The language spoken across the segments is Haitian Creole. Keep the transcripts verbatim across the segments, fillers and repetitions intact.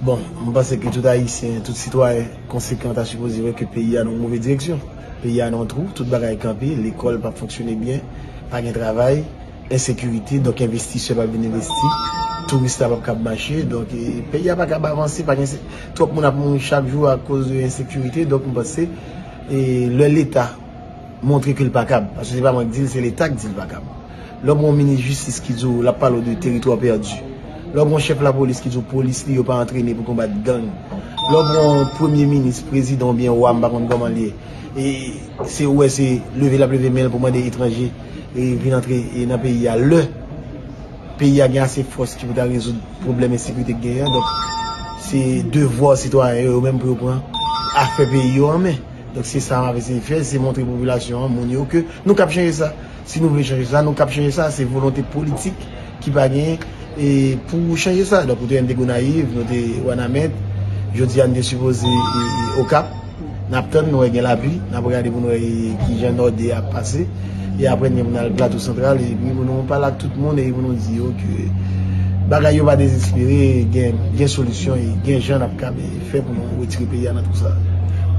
Bon, m panse ke tout Ayisyen, tout sitwayen konsekan ta sipoze wè ke peyi a nan yon move direksyon. Peyi a nan yon twou, tout bagay kanpe, lekòl p ap fonksyone byen, pa gen travay, ensekirite, donk envestisè p ap vin envesti, touris la p ap kab mache, donk, e, peyi a pa kab avanse, pa gen se, twòp moun ap mouri chak jou akoz de ensekirite, donk m panse, e, lè Leta montre ke l pa kab. Paske se pa mwen k di l, se Leta k di l pa kab. Lè w gen yon minis jistis ki di w, l ap pale w de teritwa pèdi. Lè w gen yon chèf lapolis ki di w polis li yo pa antrene pou konbat gang. Lè w gen yon premye minis, prezidan oubyen wa, m pa konn kòman l ye. E se ou wè se leve l ap leve men l pou mande etranje e vin antre e nan peyi a. Lè peyi a gen ase fòs ki pou ta rezoud pwoblèm ensekirite k genyen an. Donk, se devwa sitwayen yo, yo menm pou yo pran afè peyi yo an men. Donk, se sa m ap eseye fè, se montre popilasyon an, moun yo, ke nou kab chanje sa. Si nou vle chanje sa, nou kab chanje sa. Se volonte politik ki pa genyen e pou chanje sa. Donk, ou te, n te Gonayiv, nou te Wanament, jodi a n te sipoze e, e, Okap. N ap tann, nou wè gen lapli, n ap gade pou nou wè e, kijan Nòde a ap pase. E apre, n gen pou n al Plato Santral, epi pou nou pale ak tout moun, e pou nou di yo ke bagay yo pa dezespere, gen, gen solisyon, e gen jan n ap kab fè pou nou retire peyi a nan twou sa.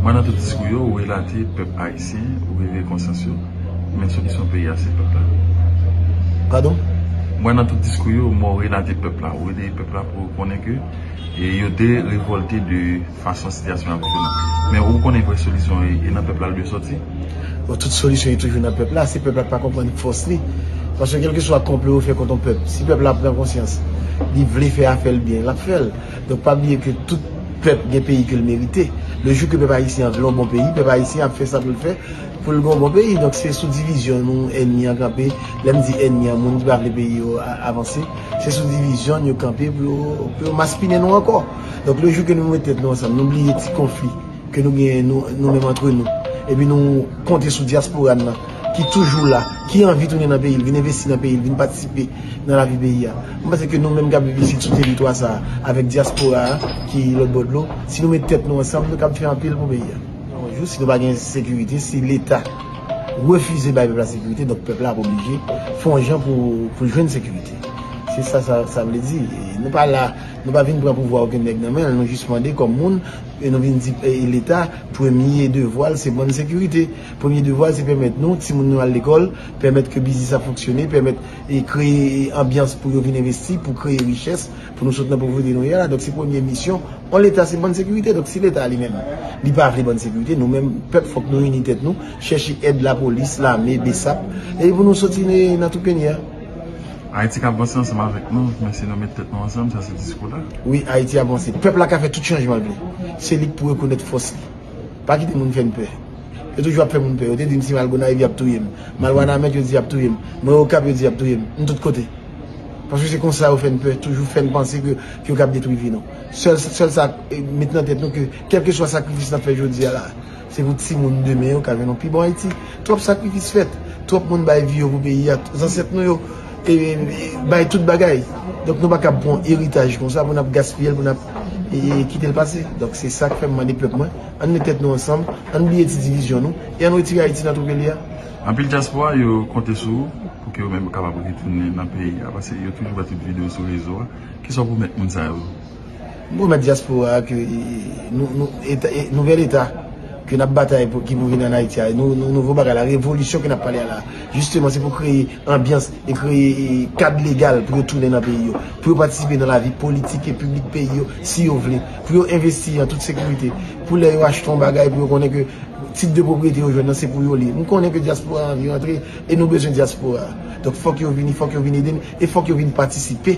Mwen, nan tout diskou yo, ou relate pèp ayisyen, ou reveye konsyans yo, men solisyon peyi a, se pèp la. Padon? Mwen, nan tout diskou yo, mwen, ou relate pèp la, ou reveye pèp la pou yo konnen ke e yo te revòlte de fason sitiyasyon an ap viv la. Men ou konnen vrè solisyon e, e nan pèp la l dwe sòti. Bon, tout solisyon e toujou nan pèp la, se pèp la k pa konprann fòs li. Paske kèlkeswa konplo yo fè kont yon pèp, si pèp la pran konsyans, li vle fè afè l byen, l ap fè l. Donk, pa bliye ke tout pèp gen peyi ke l merite. Le jou ke pèp ayisyen an vle yon bon peyi, pèp ayisyen ap fè sa pou l fè pou l gen yon bon peyi. Donk, se sou divizyon nou ènmi an kanpe. Lè m di ènmi an, moun ki pa vle peyi yo a, avanse, se sou divizyon yo kanpe pou yo, pou yo maspinen nou ankò. Donk, le jou ke nou met tèt nou ansanm, nou bliye ti konfli ke nou genyen nou, nou menm antre nou, epi nou konte sou dyaspora n nan, ki toujou la, ki anvi tounen nan peyi l, vin envesti nan peyi l, vin patisipe nan lavi peyi a. M panse ke nou menm k ap viv isit sou teritwa sa a, avèk dyaspora a ki lòt bò dlo, si nou met tèt nou ansanm, nou kab fè anpil pou peyi a. Yon jou, si nou pa gen sekirite, si Leta refize bay pèp la sekirite, donk pèp la ap oblije fè yon jan pou, pou l jwenn sekirite. Se sa, sa, sa vle di. E nou pa la, nou pa vin pran pouvwa okenn nèg nan men l, nou jis mande kòm moun, e nou vin di, e, Leta, premye devwa l, se ban n sekirite. Premye devwa l, se pèmèt nou, timoun nou al lekòl, pèmèt ke biznis ap fonksyone, pèmèt, e, kreye anbyans pou yo vin envesti, pou kreye richès, pou nou sot nan povrete nou ye a la. Donk, se premye misyon yon Leta, se ban n sekirite. Donk, si Leta li menm, li pa vle ban n sekirite, nou menm, pèp, fòk nou ini tèt nou, chèche èd lapolis, lame, BSAP, e pou nou soti ne-, nan twou ke n ye a. Ayiti k ap vanse ansanm avèk nou, men si nou met tèt nou ansanm, sa se diskou la. Wi, Ayiti ap vanse. Pèp la ka fè tout chanjman l vle. Se li k pou rekonèt fòs li. Pa kite moun fè n pè. Yo toujou ap fè moun pè. Yo te di m si m al Gonayiv, y ap touye m. M al Wanament, yo di y ap touye m. Mwen Okap, yo di y ap touye m. M tout kote. Paske se konsa yo fè n pè, toujou fè n panse ke, ke yo kab detwi vi nou. Sèl, sèl sa, e, met nan tèt nou ke kèlkeswa sakrifis n ap fè jodi a la, se pou timoun demen yo ka jwenn yon pi bon Ayiti. Twòp sakrifis fèt, twòp moun bay vi yo pou peyi a, zansèt nou yo, e, e, bay tout bagay. Donk nou pa kab pran eritaj konsa pou n ap gaspiye l, pou n ap, e, e, kite l pase. Donk se sa k fè m mande pèp mwen, ann met tèt nou ansanm, ann bliye ti divizyon nou, e ann retire Ayiti nan twou ke l ye a. Anpil dyaspora yo konte sou ou pou ke yo menm kapab retounen nan peyi a, paske yo toujou wè tout videyo sou rezo a. Kisa w pwomèt moun sa yo? M pwomèt dyaspora a ke, e, nou, nou, eta, e, nouvèl eta ke n ap batay pou, ki pou vin ann Ayiti a, nou, nou, nouvo bagay la, revolisyon ke n ap pale a la, jisteman, se pou kreye anbyans e kreye, e, kad legal pou yo tounen nan peyi yo, pou yo patisipe nan lavi politik e piblik peyi yo, si yo vle, pou yo envesti an tout sekirite, pou lè yo achte yon bagay, pou yo konnen ke tit de pwopriyete yo jwenn nan, se pou yo li ye. M konnen ke dyaspora a anvi rantre e nou bezwen dyaspora a. Donk, fòk yo vini, fòk yo vin ede n e fòk yo vin patisipe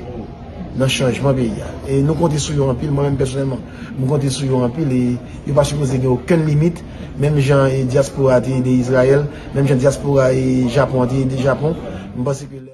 nan chanjman peyi a. E nou konte sou yo anpil, mwen menm pèsonèlman, m konte sou yo anpil e yo pa sipoze gen okenn limit, menm jan e dyaspora a te ede Izrayèl, menm jan dyaspora e Japon an te ede Japon. M panse ke lè